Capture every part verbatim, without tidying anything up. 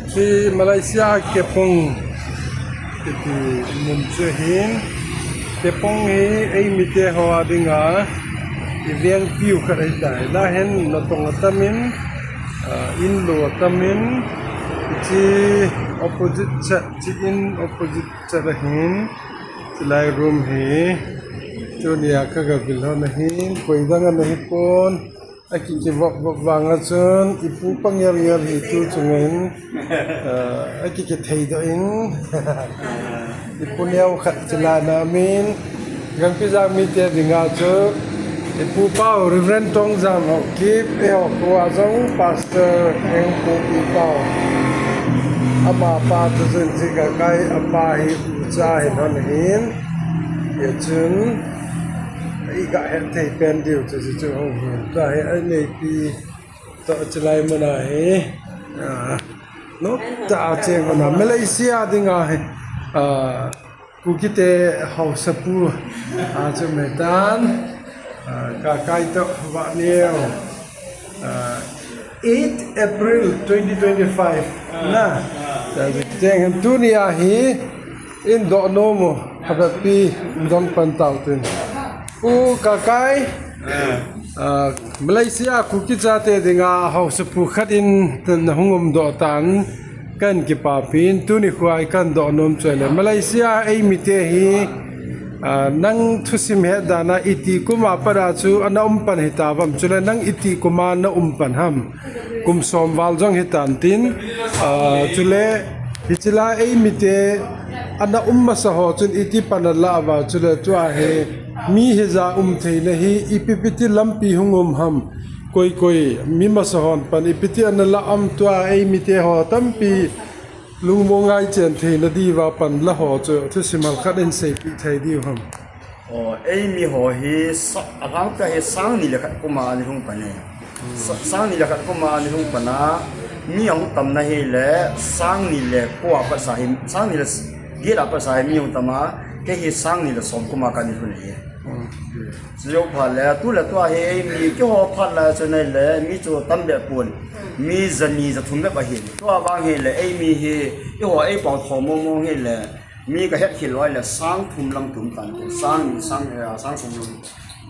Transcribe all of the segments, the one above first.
Hi Malaysia Kepong kiti mun chu ahin, Kepong hi eimite ho a dinga i vengpiu khat ahitai. Lahin natong atamin, ah, in lo atamin, hiche opposite chat, hiche in opposite chat ahin, chulai room hi tunia kagavil hon ahin, koi dang ana hipon. Akikivop vop vang a chun, ipu pangel ngel hi tu chungin, ah, akikithei doh in, ipu neo khat chilana amin, Gangpijang mite dinga chu, ipu pau Reverend Tongjang Haokip, eiho khua jong Pastor Engpu pi pau. Amapa chu chun chi Kakai, apa hi ucha hin hon ahin, hichun, Iga het thei pen diu chu, chu, chu hung hin. Tua hi aneipi toh chulai muna hi. Ah, no ta cheng muna Malaysia dinga hi. Ah, Kukite haosapu. Ah, chu metan. Ah, Kakai toh Vaneo. Ah, eight April twenty twenty-five. Na. Cheng hin tunia hi. In doh nom u, happy in dong pan tau tin. U Kakai, ah, Malaysia Kuki chate dinga haosapu khat in na hung um doh tan, kan kipapin, tuni khua i kan doh nom chu le. Malaysia eimite hi, ah, nang thusim het dana iti kuma pat a chu ana um pan hitavam, chule nang iti kuma na um pan ham. Kum som val jong hitan tin, ah, chule, hichila eimite ana um masa ho chun iti pan ala uva, chule tua hi mi hija um theina hi ipi piti lampi hung um ham, koi koi mi masa hon pan ipi ti ana la am, tua eimite ho tampi lungmong ngai chen theina diuva pan la ho chu thusim hal khat in seipeh thei diu ham. O, eimi ho hi sa-, alhangpia hi sang ni le khat kuma ana hung pan e. Sa-, sang ni le khat kuma ana hung pan a, mi ahung tamna hi le, sang ni le ko a pat sa hi, sang ni le s-, get a pat sa hi mi ahung tam a, kei hi sang ni le som kuma kana lhun ahi. Chujou phat le, tu le tua hi eimi keiho phat la chu nei le, mi chu tam be pon. Mi jani jathum be ahin. Tua vang hi le, eimi hi, eiho eipao tho mong mong hi le, Mi ka het khel loi le sang thum lang tum tan, sang ni, sang, eh, sang thum lang.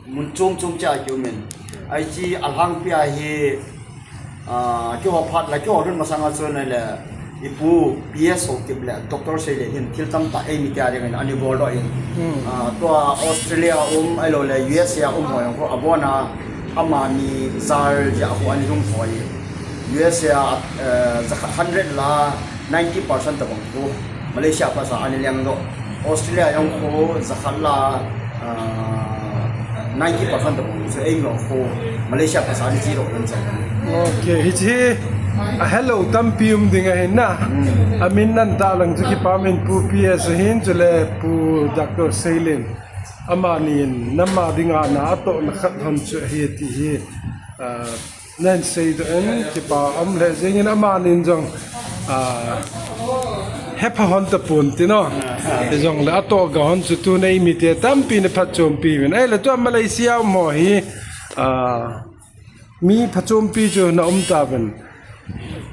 Mun chom chom cha kiu min. Ai chi alhangpia hi, ah, keiho phat la keiho lhun masang a chu nei le, ipu P S Haokip le, Doctor Seilin hin thil tamtah eimite a dingin ana bol doh in. Hmm. Ah, tua Australia um, ahilou le U S A um ho jong khu, abon a amani jar ja khu ana lhung thoi. U S A, eh, jakhat hundred la, ninety percent tabang khu Malaysia a pat sa ana leng doh. Australia jong khu jakhat la, ah, ninety percent tabang chu eimi jong khu Malaysia a pat sa ana chi doh nan chan. Okay, hichi hi ahelou tampi um ding ahin na. Hmm. Amin nan tah lang chu kipah in Pu P S ahin chule Pu Doctor Seilin. Amanin nama dinga na atohna khat hon chu ahi ti hi, ah, Nan seidoh in, kipa um le jengin amanin jong, ah, hepha hon tapon tin o. Hijongle atoh ga hon chu tun eimite tampi na phatchompi uvin. Ahile tua Malaysia um ho hi, ah, mi phatchompi chu na um tauvin.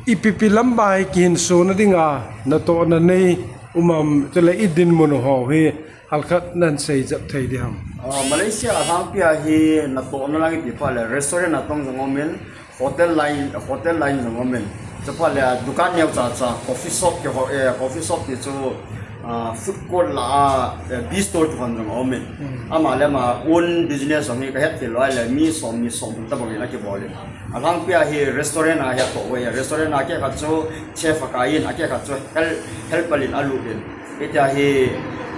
Ipi pi lam ba hi kihinsona dinga, natohna nei um am, chule i dinmun ho hi, Halkhat nan sei jep thei ding ham? Ah, Malaysia a lhangpi a hi natohna lang ipi phat le restaurant a tong jong um in, hotel line, hotel line jong um in. Chuphat le dukan neocha cha, coffee shop kiho, eh, coffee shop ti chu, ah, food court la a, eh, bistro ti hon jong um in. Hmm. Ama le ama own business jong hi ka het khel loi le mi som ni som tabang in akibol in. A lhangpi a hi restaurant a hi atoh uve, restaurant a keh khat chu chef a kai in, a keh khat chu hel-, helper in alut in. Hitia hi,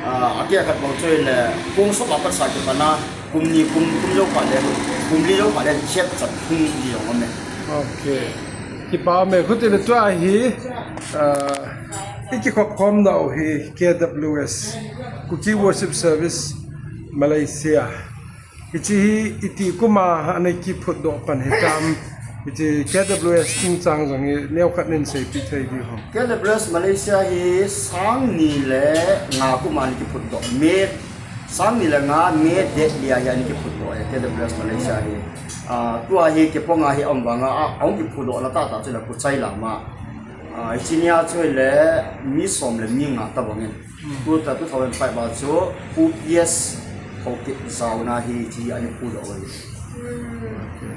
ah, a keh khat bang chu ahile, kong som a pat sa kipan a, kum ni, kum, kum jou phat le, kum li jou phat le, chef chan hung di jong um e. Okay. Kipa um e, khuti le tua hi, ah, i kikhop khom nau hi K W S, Kuki Worship Service, Malaysia. Hichi hi iti kuma ana kiphutdoh pan hitam, hichi K W S chungchang jong hi neokhat nin seipeh thei diu ham? K W S Malaysia hi sang ni le nga kuma ana kiphutdoh. May, sang ni le nga, May date li a hi ana kiphutdoh e, K W S Malaysia hi. Ah, tua hi kipong a hi um vang a, a, ahung kiphutdoh na tahtah chu le Kuchai lam a. Ah, hiche nia chu le mi som le mi nga tabang in. Hmm. Tuta two thousand five a chu Pu P S Haokip jaona hi hiche hi ana phudoh u ahi. Hmm. Okay.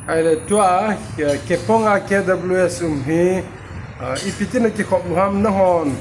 Ahile tua, eh, Kepong a K W S um hi, ah, ipi tina kikhop u ham nahon.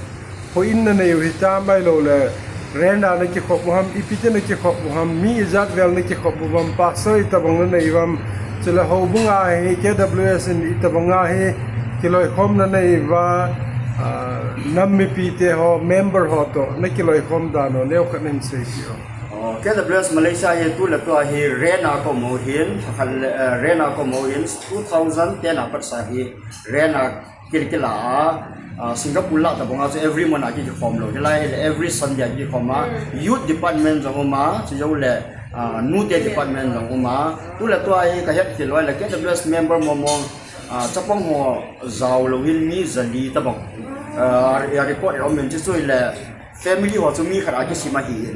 Houin nanei u hitam ahilou le, rent a nakikhop u ham, ipi tina kikhop u ham, mi ijat vel nakikhop u ham, pastor itobang nanei u ham, chule houbung a hi K W S in itobang a hi kiloikhom nanei uva, ah, nam mipi te ho, member ho toh nakiloikhom dan ho, neokhat nahin seipeh u. Oh, K W S Malaysia hi tu le tua hi rent a kaum u ahin, khat le, eh, rent a kaum u ahin, two thousand ten a pat sa hi rent a kil kila a, ah, Singapore lah tabang a chu every month a kikhom lou. Hilai hi le every Sunday a kikhom a, hmm, youth department jong um a, chujou le, ah, nute department jong um a. Tu le tua hi kahet khel lou le K W S member mong mong, ah, chapang ho jao lou hin mi jali tabang. Ah, a record a um in chu chu le family ho chu mi khat a kisim ahi.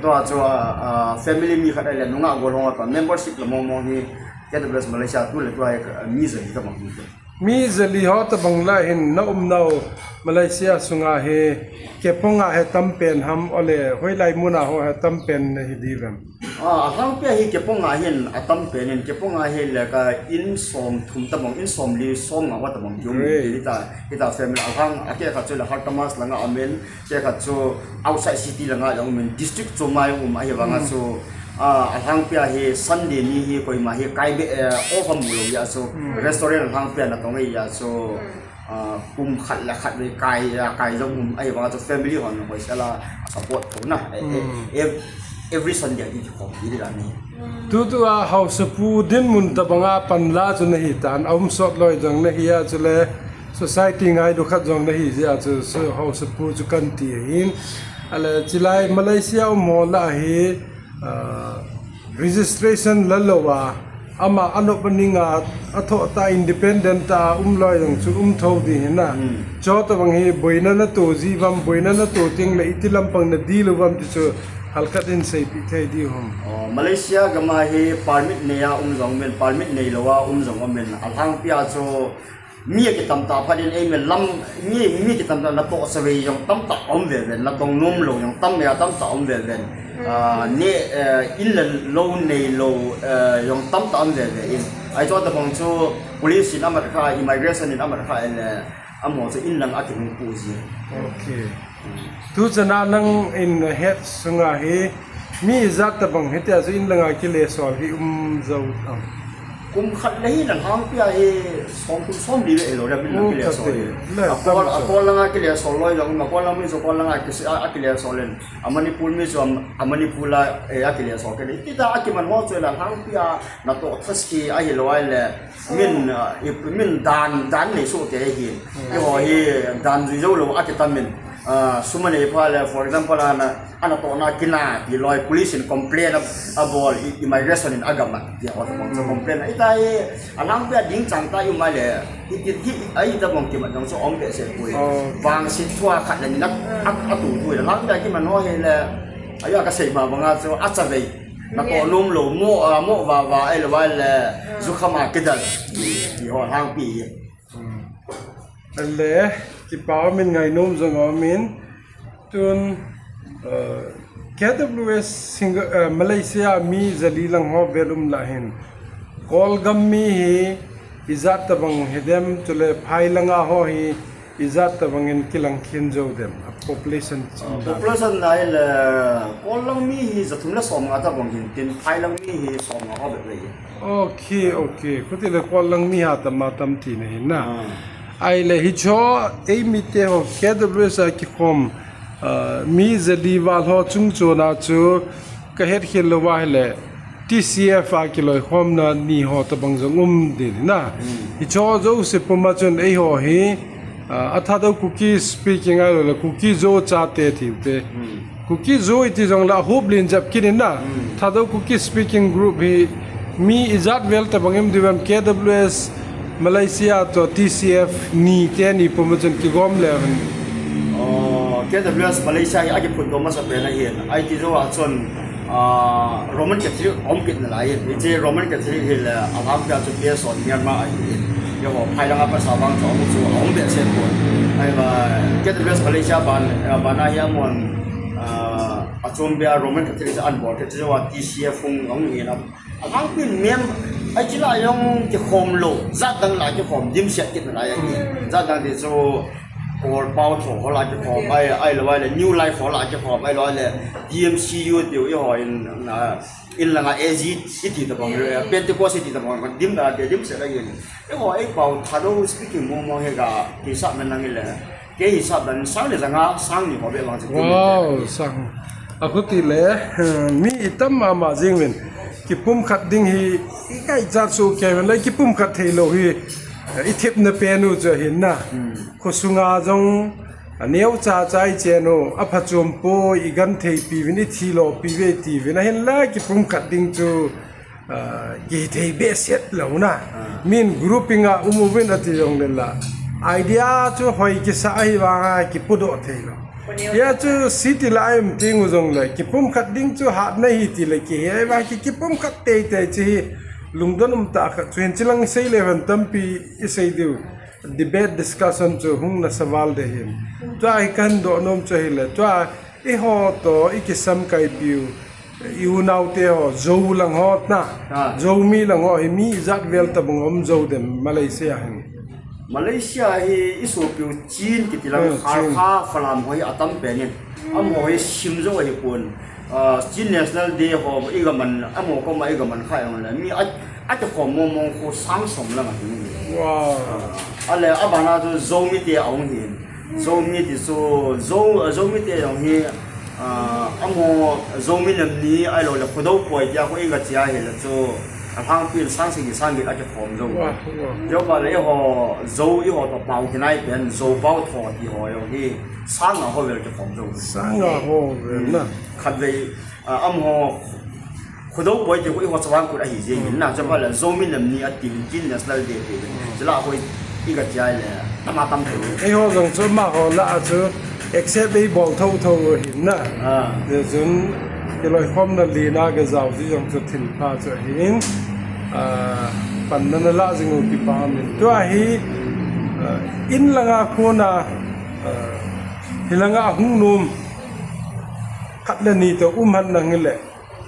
Tua chu, ah, ah, family mi khat a le nungah gol ho ta membership la mong mong hi K W S Malaysia tu le tua hi mi jali tabang hi. Mi jali ho tabang lah hin na umnau Malaysia sunga hi Kepong a hi atam pen ham, ole hoilai mun a ho hi atam pen nahi diu vem? Ah, alhangpi a hi Kepong a hin atam pen in, Kepong a hi le ka in som thum tabang, in som li som nga ho tabang kium in. Great. Hita, hita family alhang, akeh khat chu le Hartamas langa um in, keh khat chu outside city langa jong um in, district chom a jong um ahi vanga, hmm, chu, ah, alhangpi a hi Sunday ni hi koima hi kai be, eh, off amu lou jeh a chu, hmm, restaurant alhangpi a natong ahi jeh a chu, hmm, ah, kum khat le khat vei kai, ah, kai jong um ahi vanga chu family hon hoisel a support thou na. Eh, eh, hmm, ev-, every Sunday a kikhom hi ding ahi. Tutua haosapu dinmun tabanga panla chu nahi tan, aum sot loi jong nahi a, chule society ngailu khat jong nahi jeh a chu, chu haosapu chu kan ti ahin. Ale chilai Malaysia um ho lah hi, ah, registration la lou a, ama anop aning a, athoh tah independent tah a um loi jong chu um thou ding ahi na. Hmm. Chutabang hi boina nato ji uvam, boina nato teng le iti lampang na deal uvam ti chu hal khat in seipeh thei diu ham? Oh, Malaysia gam a hi permit nei a um jong um in, permit neilou a um jong um in, alhangpi a chu mi akitam tah phat in, eimi lam, mi, mi kitam tah natoh savei jong tamtah um veve, natong nom lou jong tam a tamtah um veve. Hmm. Ah, ne, eh, in le lou neilou, eh, jong tamtah um veve in. Ahi chutabang chu police in amat kha, immigration in amat kha in le, amaho chu in lang akinung pu ji. Okay. Tuchan a nang in het sunga hi mi ijat tabang hitia chu in langa kile sol hi um jou tam? Kum khat le hi nalhangpi a hi som thum som li ve lou le min lang kile sol. Kum khat le. Akol, akol langa kile sol loi jong, akol lang mi chu akol langa kisi, a, akile sol in. A Manipur mi chu a, a Manipur la, eh, akile sol kile. Hita akiman ho chu nalhangpi a natoh thasi ahilou le. Min, ah, i, min dan, dan nei soh te ahin. Hmm. Eiho hi dan jui jou lou akitam in. Ah, sum anei phat le, for example, ana, anatohna kina ti loi, police in complain a, abol, i, immigration in agamat ti ho tabang chu, hmm, complain. Hita hi, alhangpi a ding chang tah i um a le, i, i, i, ahi tabang kimat jong chu um behseh poi. Oh. Vangset thua khat le ni na, a, atu thui le. Alhangpi a kiman ho hi le, ahi a kasei ma banga chu, achavei. Natoh nom lou, mo, ah, mo va va, ahilou le, ah, jukham a kidal. Ti ho alhangpi hi. Hmm. Ale, kipa um in ngainom jong um in. Tun, eh, K W S Singa-, eh, Malaysia mi jali lang ho vel um lah hin. Kolgam mi hi ijat tabang hidem, chule phai langa ho hi ijat tabang in kilang khin jou dem, a population chin dan. Population na hi le, Kollang mi hi jathum le somnga tabang hin tin, phai lang mi hi somnga ho bep le hi. Okay, okay. Khuti le Kollang mi ha tam a tam ti na hin na. Ah. Ahile hicho, eimi te ho, K W S a kikhom, ah, mi jali val ho chung chona chu, kahet khel lou va hile, T C F a kiloikhomna ni ho tabang jong um ding na. Hmm. Hicho jouse puma chun eiho hi, ah, a Thadou Kuki speaking ahilou le Kuki Zo chate tiu te. Hmm. Kuki Zo iti jong la hup lin jap kinin na. Hmm. Thadou Kuki speaking group hi mi ijat vel tabang um diu vem K W S Malaysia toh T C F ni teni puma chun kigom le hen. Oh, K W S Malaysia hi akiphun to masa pen ahin. Ahi ti jou a chun, ah, Roman Catholic um kit nalai in. Hiche Roman Catholic hi le, alhangpi a chu P S O Myanmar ahi in. Eiho, phai langa pat sa vang chu, amu chu, aum behseh pon. Ahivang, K W S Malaysia ban, eh, bana hi amun, ah, achom bea Roman Catholic an bol, kei chu a T C F hung, hung hi na. Alhangpi in mem, ai chila jong kikhom lou, jat dang la kikhom, dimset kit na lai ahi. Jat dang ti chu, Kawl pao tho ho la kikhom, ai, ahilou le, New Life ho la kikhom, ahilou le, T M C U tiu, eiho in, ah, in langa A G iti tabang, Pentecost iti tabang, dim da, dim se la yin. Eiho, ei pao Thadou speaking mong mong hi ga, hisap men lang ile. Kei hisap dan sang le janga, sang ni ho be bang se. Wow, sang. Akhuti le, mi itam mama jing min. Kipumkhat ding hi, ikai jat su ke men le, kipumkhat thei lou hi, ithip na penu chu hin na. Khosunga jong, aneo cha cha i chenu, aphachom poi, i genthei piuvin, i thilo piuve tiuvin, ahinla kipumkhat ding chu, ah, kithei behseh lou na. Ah. Min grouping a um uvin ati jong le la. Idea chu hoi kisa ahivanga kipudoh thei lou. Hia chu city la a um teng u jong le, kipumkhat ding chu hatna hi ti le kihe, ahivang ki, kipumkhat teitei chu hi lungdon um tah khat chu hin chilang sei le van tampi i sei diu. Debate discussion chu hung nasa val de hin. Tua hi kahin doh nom chu ahile. Tua eiho toh i kisamkai piu. I unaote ho, Zo lang ho na. Ah. Zomi lang ho, hi mi ijat vel tabang um Zo dem, Malaysia hin. Malaysia hi i sopiu Chin kiti lang, hmm, Chin. Kha, Falam ho hi atam pen in. Amaho hi sim jo ahi pon. Ah, Chin National Day ho, i ga man, amaho koma i ga man kha jong le. Mi a, akikhom mong mong khu sang som lang ahi. Wow. Ah, ale, abana chu Zomi te ahung hin. Zomi ti chu, Zo, Zomi te jong hi, ah, amaho Zomi nam ni, ahilou le, Khodou Poi tia khu i ga chia hile chu, alhangpi in sang sagi sang get akikhom jo. Wow, wow. Jopale eiho, Zo eiho toh pao kinai pen, Zo pao tho ti ho jong hi. Sang nga ho vel kikhom jo. Sang nga ho vel na. Khatvei, ah, amaho Khodou Poi ti khu eiho chavang kut ahi jeng in na, chapale Zomi nam ni ati in Chin National Day ti in. Chila khu i ga chia le, tama tam thei. Eiho jong chu amaho lah a chu accept ei bol tho tho u hin na. Ah. Tichun, kiloikhomna lina ga jao ji jong chu thil pha chu ahin. Ah, panna na lah jing u kipa min. Tua hi, ah, in langa khona, ah, hilanga hung nom. Khat le ni toh um han nang hile,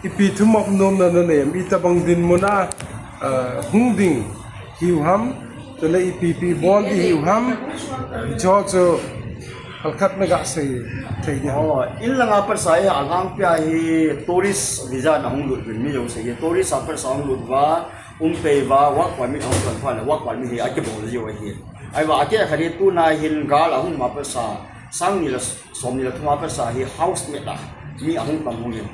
ipi thumop nomna na nei em, itabang dinmun a, ah, hung ding hiu ham, chule ipi ipi bol ding hiu ham, ah, hicho chu halkhat na ga sei thei ding. Oh, in langa pat sa hi alhangpi a hi tourist visa na hung lut uvin mi jouse hi, tourist a pat sa hung lut uva, um pei uva, work permit hung ton pha le, work permit hi akibol jiu ahi. Ahivang akeh khat hi tuna hin gal ahung ma pat sa, sang ni le Som ni le thum a pat sa hi housemate a mi ahung tam hung in.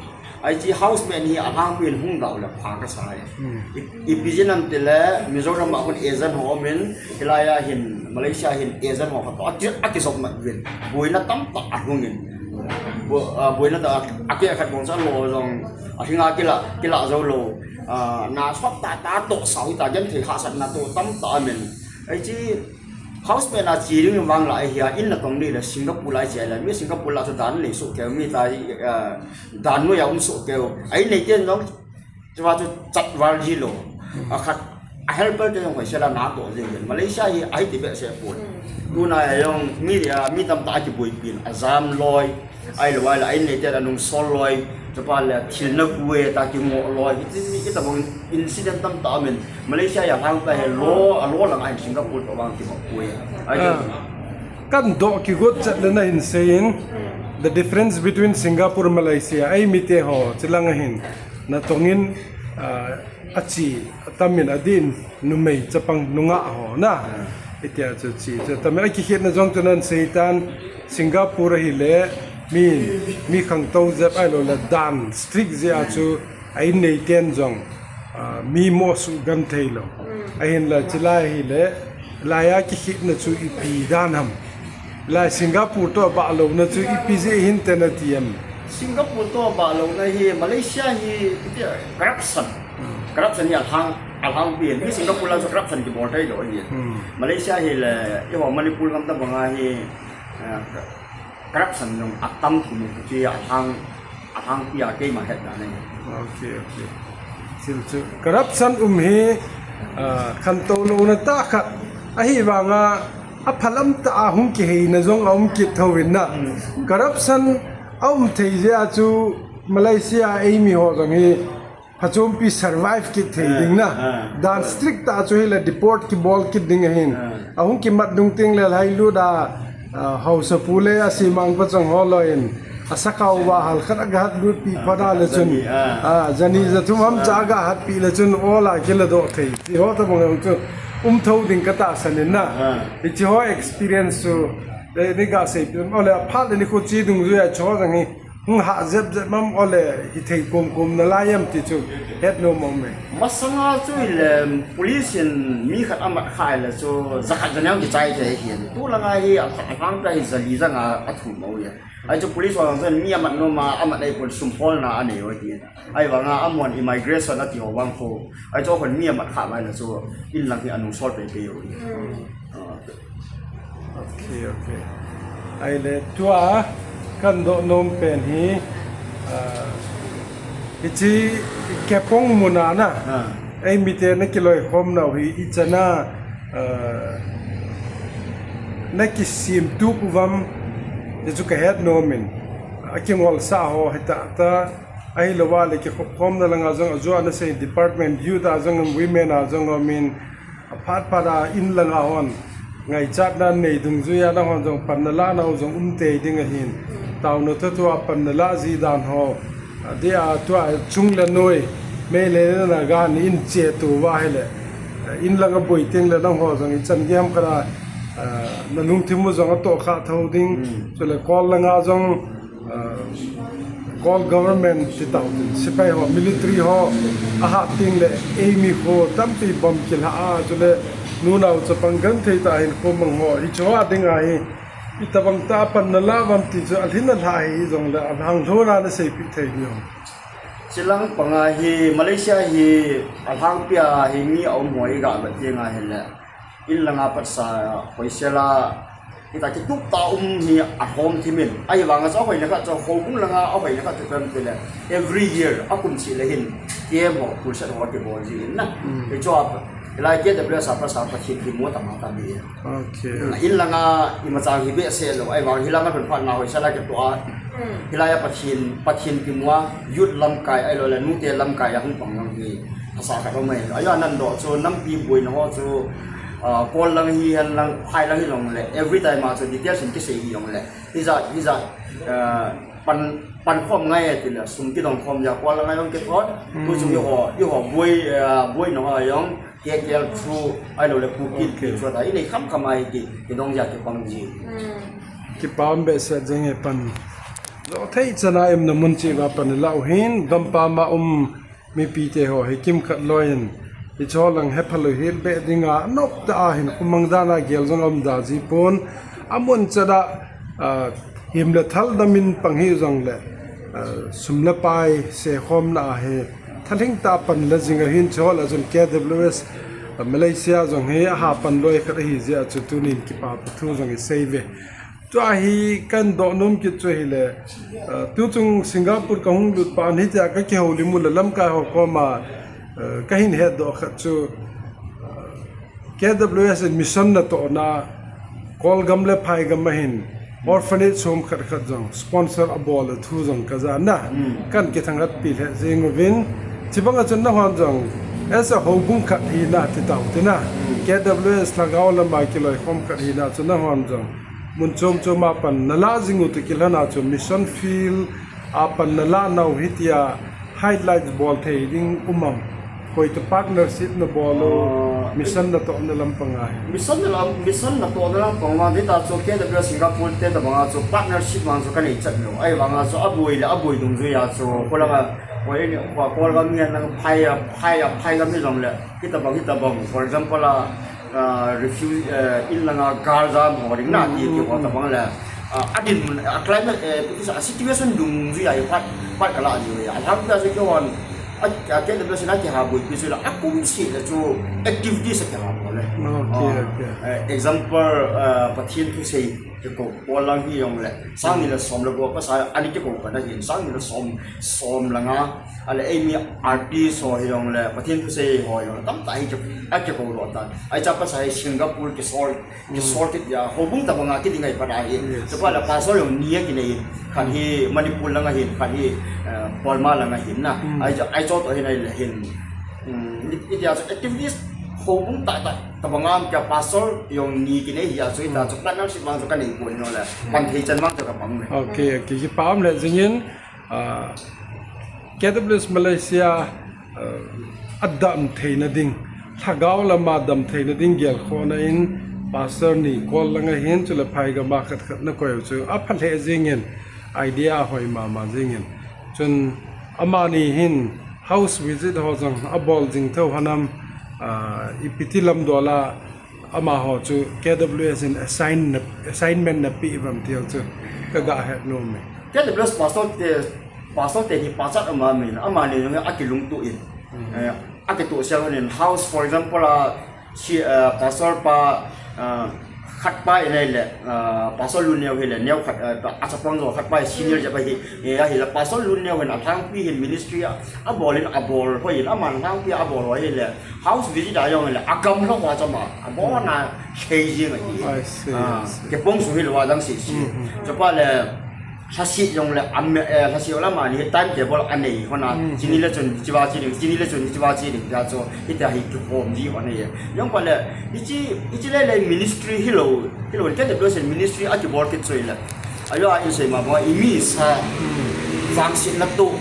Hiche housemate hi alhangpi in hung dau le pha kasa e. Hmm. I, ipi jeh ham tile Mizoram a khun agent ho um in, hilai a hin Malaysia hin agent ho khat toh aki, akijop mat uvin. Boina tamtah ahung in. Bo-, ah, boina tah a, akeh khat bong sa lo jong, ahinga kila, kila jou lou. Ah, na sot tah tah toh sao hita, genthei hahsatna toh tamtah aum in. Hiche Housemate a che ding vang la ahi a, in natong ni le Singapore la che le, mi Singapore la chu dan nei soh keu, mi ta, eh, dan noi a um soh keu. A in nei ten jong, chua chu chat val ji lou. A khat, a helper te jong hoi se la na toh jing. Malaysia hi ahi ti behseh pon. Tuna jong mi dia, mi tamtah a kiboipi in, a jam loi. Ahilou le, a in nei te la nung sol loi, chapale thil na ku e ta kingoh loi. Hiti, hitabang incident tamtah aum in. Malaysia a lhang ta hi lo, a lo lang a hin Singapore toh vang kibang poi. Ai, ah. Kan doh kigot chat le na hin sei in, the difference between Singapore, Malaysia, ei mite ho, chilang a hin, natong in, ah, ache, atam in adin, numei, chapang, nungah ho, na. Ah. Hitia chu che, chu atam in, akikhetna jong chu nan sei tan, Singapore ahile, mi, mi khangtou jep ahilou le dan, strict jeh a chu, a in nei ten jong, ah, mi mo suhgam thei lou. Mm. Ahinla chilai ahile, lai a kikhetna chu ipi dan ham. Lai Singapore toh abah louna chu ipi jeh hin te nati em. Singapore toh abah louna hi Malaysia hi, iti corruption. Hmm. Corruption hi alhang, alhangpi in. Hi Singapore lang chu corruption kibol thei lou hi. Hmm. Malaysia hile, eiho Manipur gam tabang a hi, eh, corruption jong atam thim u chu alhang, alhangpi a keima hetna nei. Ok, ok. Thil chu corruption um hi, ah, khantou louna tah khat. Ahivanga, aphalam tah a hung kiheina jong aum kit thouvin na. Corruption aum thei jeh a chu Malaysia eimi ho jong hi phachompi survive kit thei ding na. Dan strict tah chu hile deport kibol kit ding ahin. Ahung kimat dung teng le lhailut a, ah, haosapu le asimang pachang ho loiyin, asakhao vahal khat agahat lutpi phat a le chun, jani, ah, jani jathum ham cha agahatpi le chun ol a kiladoh thei. Ti ho tabang jong chu um thou ding katahsan in na. Hiche ho experience chu, eh, nei gaseipi, ole, aphat le nikho che dungjuia chu jong hi hung hah jep jep mam, ole, hithei komkom nalai em ti chu hetnom um e. Masanga chu hile police in mi khat amat kha le chu jakhat janeo kichai thei hin. Tulanga hi a, alhangpia hi jali janga athum u e. Ahi chu police ho jong chun mi amat nom a, amat ahipon sum holna anei u ahi. Ahivanga amahon immigration ati ho vang khu. Ahi chu ahon mi amat kha mai le chu inlang hi anung sol peipei u ahi. Ah. Ok, ok. Ahile tua kahin doh nom pen hi, ah, hiche Kepong mun a na. Eimite nakiloikhomnau hi ichan a, ah, nakisemtup uvam, ti chu kahet nom in. Akingolsah ho hita ta, ahilouva le kikhopkhomna langa jong ajo a nasei department, youth a jong, women a jong umin, aphat phat a inlanga hon ngaichatna nei dungjuia nahon jong pan nalah nau jong um tei ding ahin. Taona thotho a pan nalah ji dan ho, adeh a tua chung le noi, Meitei le Naga in chetou va hile, inlanga boi teng le nangho jong ichan gei ham khat a, ah, nalungthim u jong atohkhah thou ding. Chule Kawl langa jong, ah, Kawl government ti tau tin, sepai ho, military ho ahat teng le eimi kho tampi bomb kilha a, chule nunao chapang genthei tah a hinkho mang ho, hiche ho a dinga hi itobang tah a pan nalah uvam ti chu alhin alhah hijongle alhang lhona naseipeh thei diu ham? Chilang panga hi Malaysia hi alhangpia hi mi aum ho iga vet tenga hile, inlanga patsa hoisel a hita kitup tah a um hi alhom thim in. Ahivanga chu ahoina khat chu houbung langa ahoina khat chu ipi ham itile, every year akum seh le hin camp ho, crusade ho kibol ji in na. Hichu a, hilai K W S a patsa Pathen kimu tama tami. Inlanga imacha hi behseh lou, ahivang hilanga lhun phat na hoisel a kitoh a, hilai a Pathen, Pathen kimu a, youth lamkai ahiloule nute lamkai a hung pang jong hi thasa khat aum e. Ahi a nandoh chu nampi boina ho chu, ah, Kawl lang hihen lang, phai lang hijongle, every time a chu details in kisei hijongle, hijat, hijat, ah, pan, pankhom ngai e tile sum kidongkhom jeh a Kawl langa jong kithot, tuchung eiho, eiho boi, ah, boina ho jong K K L through ahiloule Kuki through a inei khamkham a hi ki, kidong jeh a kipang ji. Kipah behseh jeng e pan. Jothei chan a umna mun cheh uva pan ilah u hin, gampam a um mipite ho hi kimkhat loiyin, hicheho lang hephalou hel beh dinga anop tah a hinkho mang dan a gel jong aum da ji pon, amun chan a, ah, hem le thal damin pang hijongle, ah, sum le pai sekhomna a hi thalheng tah a pan la jing ahin, hicheho lah a chun K W S, ah, Malaysia jong hi aha pan loi khat ahi jeh a chu tunin kipah thu jong isei uve. Tua hi kahin doh nom kit chu ahile, ah, tuchung Singapore kahung lut phat in hitia kakihoulim u le lamkai ho koma, ah, kahin hetdoh khat chu, ah, K W S in mission natohna Kawlgam le Phaigam ahin orphanage home khat khat jong sponsor abol a thu jong kaja na. Kahin kithanghatpi lheh jeng uvin, chubang a chun nanghon jong as a houbung khat hina ti tau tina, K W S lhagao lama kiloikhom khat hina chu nanghon jong mun chom chom a pan nalah jing u toh kilhon a chu mission field a pan nalah nau hitia highlight bol thei ding um am? Koi toh partnership nabol u, mission natohna lampang a hi? Mission na lam, mission natohna lampang a, hita chu K W S Singapore te tobang a chu partnership vang chu kanei chet lou. Ahivang a chu aboi le aboi dungjui a chu, Kawl langa, Kawlgam hihen lang, Phai a, Phai a, Phaigam hijongle, hitobang, hitobang, for example a, ah, refugee, eh, inlanga galjam ho ding na ti, ti ho tobang le, ah, adin, ah, climate, eh, a situation dungjui a hi phat, phat kalah ji uve. Alhangpia chu keihon, a, a, K W S in akihaboipi chu le akum seh le chu activities akihabol le. Okay, okay. Example, Pathen thusei kikou, Paul lang hijongle sang ni le som le ko pasal ani kikou kana hin, sang ni le som, som le nga, ale eimi artist ho hijongle Pathen thusei ho hijongle tamtah hi kikou lo ta. Ahi cha pasal hi Singapore kisol, kisol kit ya, houbung tabanga kiding ahi pat ahi. Chuphat le pasal jong ni akinei, khat hi Manipur langa hin, khat hi Burma langa hin na. Ahi cha, ahi cho to hin ahi le hin. Itia chu activist houbung tahtah tabanga um kia pasal jong ni kinei hi a chu, itia chu partnership vang chu kanei poi no le. Pan thei chan vang chu kapang le. Okay, okay, kipa um le jingin, KWS Malaysia, ah, adam theina ding, lhagao lama dam theina ding gelkhohna in, pastor ni kol langa hin, chule phai gama khat khat nakoi u chu apha lheh jingin, idea ahoi mama jingin. Chun amani hin house visit ho jong abol jing thou hinam, ah, ipi ti lam dola amaho chu KWS in assign na, assignment napeh uvam ti chu kaga het nom e. KWS pastor te, pastor te hi pachat ama min, amani jong akilungtuh in. Akitoh sel in house, for example, a, si, pastor pa, khat pa in ahile, pastor Luneo hile, neo khat, achapang jo khat pa senior jep ahi, ahile pastor Luneo hin alhangpi hin ministry a, abol in abol hoi in, aman lhangpi abol hoi hile, house visit a jong hile, agam lou a chama, abona sei jing ahi. Kipong su hilou a dang sisi. Chuphat le, lhase jongle, lhase jongle amani hi time table anei hona, chini le chun hiche va che ding, chini le chun hiche va che ding, tia chu, hitia hi kihom ji hona e. Jong phat le, hiche, hiche le le ministry hilou, hilou, KWS in ministry akibol kit chu hile. Ajo a insei ma bang, imi sa, vangsetna toh,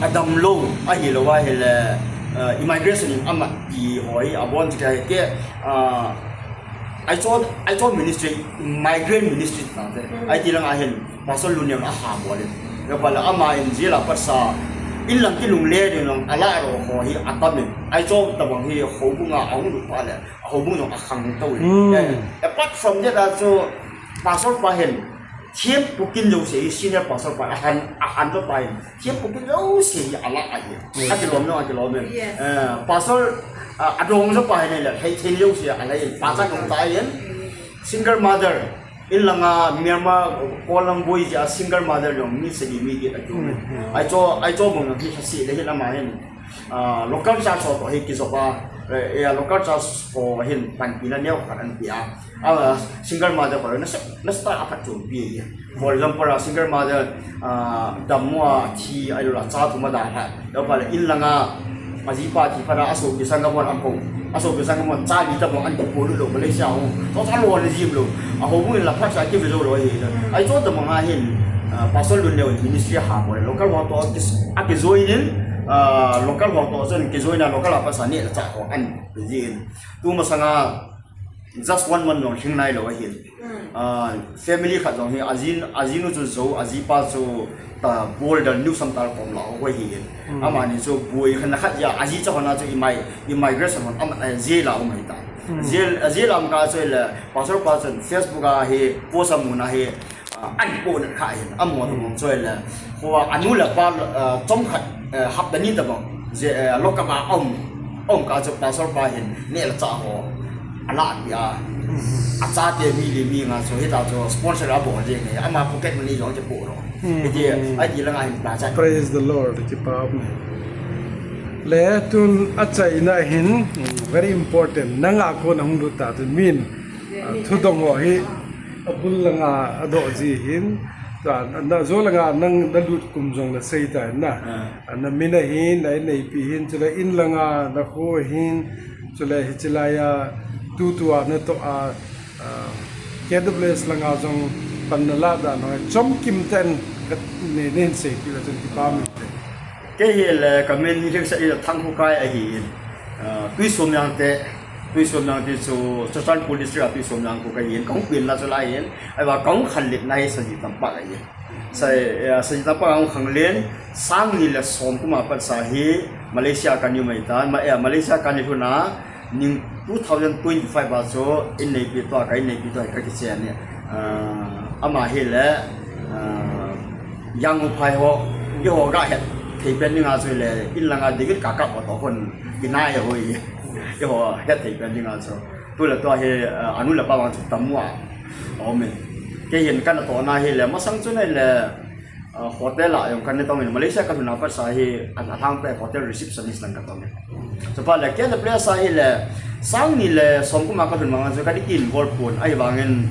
adam lou, ahilou ahile, immigration in amat ti ho hi, abon chu kei, Aizawl, Aizawl ministry, migrant ministry tate. Ahi ti langa hin, pastor Luneo in aha bol in. Chuphat le ama in jail a patsa, in lang kilungle ding jong, ala ro ho hi atam in. Aizawl tabang hi houbung a ahung lut phat le, houbung jong akhang tou in. Apart from that a chu, pastor pa hin, thempu kin jouse hi senior pastor pa ahan, ahan jo pa hin. Thempu kin jouse hi ala ahi. Akilom jong, akilom in. Pastor, adong jo pa hin le, thei thei jouse ala in. Pachat jong ta in. Single mother. In langa Myanmar, Kollang boi jeh a single mother jong mi sagi mi get akium in. Aizawl, Aizawl bang jong hi lhase le hin ama hin. Local church ho toh hi kijop a, local church ho hin panpina neo khat anpeh a. Single mother ho nasa, nasa a phatchompi ahi. For example, a single mother, dammo a thi ahilou le cha thum adalha. Chuphat le in langa ajipa thi phat a asopi sangam hon akou. Asopi sangam hon cha li tabang ahin kipolut lou Malaysia ho. Chua chu alou le jim lou. Ahoubung in la phat cha kive jou lou ahi. Aizawl tabang a hin, pastor Luneo in ministry aha bol in. Local ho toh aki, akijoin in, local ho toh chun kijoin a local a patsa neh le chah ho anpe jin. Tumasanga just one month jong lhing nailou ahin. Family khat jong hi ajin, ajinu chu Zo, ajipa chu ta border New Samtal kom lah ho ahin. Amani chu boi khat na khat jeh a, aji cha hon a chu immi, immigration hon ama, jail a um ahitai. Jail, jail a um kah chu le, pastor pa chun Facebook a hi post amun a hi, ahin post kha hin, amaho tabang chu le, hoa anu le apa, chomkhat, hapta ni tabang, je, lock up a um, um kah chu pastor pa hin neh le chah ho alahpeh a, achate mi li mi nga chu hita chu sponsor abol jeng ahi, ama pocket money jong kipoh lou. Hiti, ahi ti langa hin pachat. Praise the Lord, kipa um e. Le tun achaina hin, very important, nanga kon ahung lut ta tun min, thudong ho hi, abul langa adoh ji hin, ta, na jo langa nang nalut kum jong nasei ta na. Namin ahin, na inneipi hin, chule in langa nakho ahin, chule hiche laiya tutua natoh a, KWS langa jong pan nalah dan ho hi chomkim tah in ka, nei, neihin seipeh le chun kipa um inte. Kei hile kamin hi Lhingset hile Thangkhokai ahin, Tuisuamjang te, Tuisuamjang te chu Churachandpur district a Tuisuamjang kho kahin, kahung penna chu lai hin, ahivang kahung khanletna hi Saji Tampak ahin. Sa, Saji Tampak a hung khanglen, sang ni le som kum a patsa hi Malaysia kahin um ahitan, Malaysia kahin lhun a, ning two thousand twenty-five a chu inneipi toh, ka inneipi toh hi kakichen e. Ama hile, Yangon phai ho, eiho gahet thei pen dinga chu le, in langa David Kakap ho toh hung kinai ho hi, eiho het thei pen dinga chu. Tule tua hi, uh, anu le pa vang chu tamu a. Amen. Kei hin kana tohna hi le, masang chu nei le, uh, hotel a jong kana tong in, Malaysia kalhun a patsa hi, a, alhangpi hotel receptionist lang katong in. Chuphat le, K W S a hi le, sang ni le, som kum a kalhun vang chu kana ki involve pon, ahivangin,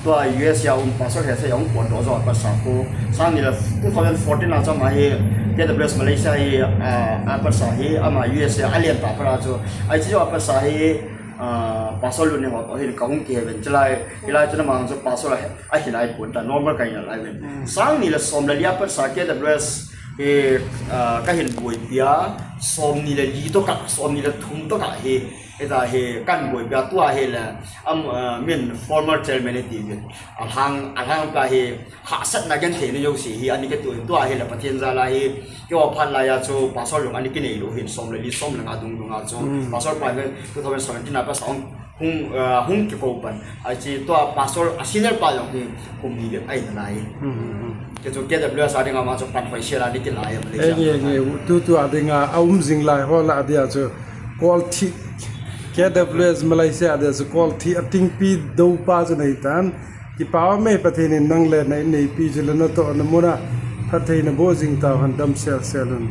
tua U S A um pastor he se jong pon doh jo a patsa khu. Sang ni le, two thousand fourteen a chu ama hi, K W S Malaysia hi, uh, a patsa hi, ama U S A a len ta para chu. Ahi chu a patsa hi, Ah, pastor lun ni ho toh hin kahung kihe uvin chulai, hilai chun amang chu pastor a, ahi lai pon ta, normal kahi nalai uvin. Sang ni le som le li a patsa K W S hi, ah, kahin boipi a, som ni le li toh kah, som ni le thum toh kah hi, hita hi kahin boipi a, tua hi le, am, ah, min former chairman hi ti uvin. Alhang, alhangpi a hi, hahsatna genthei na jouse hi, ana kituh in tua hi le Pathen jal a hi, keiho phat lai a chu pastor lung ana kinei lou hin som le li som le nga dung dung a chu. Pastor pa hi two thousand seventeen a patsa hung, hung, uh, hung kikou pan. Ahi chu tua pastor a senior pa jong hi kum ni le ahi nalai. Kei chu K W S a ding a ma chu pan hoi sel a ana kilai a Malaysia. Nge, nge, tu, tu a ding a, a um jing lai ho lah a dia chu. Kol thi, K W S Malaysia a dia chu kol thi a tingpi dou pa chu nei tan. Kipa ume Pathen in nang le na inneipi chu le natohna mun a phatthei naboh jing tauhen damsel sel un.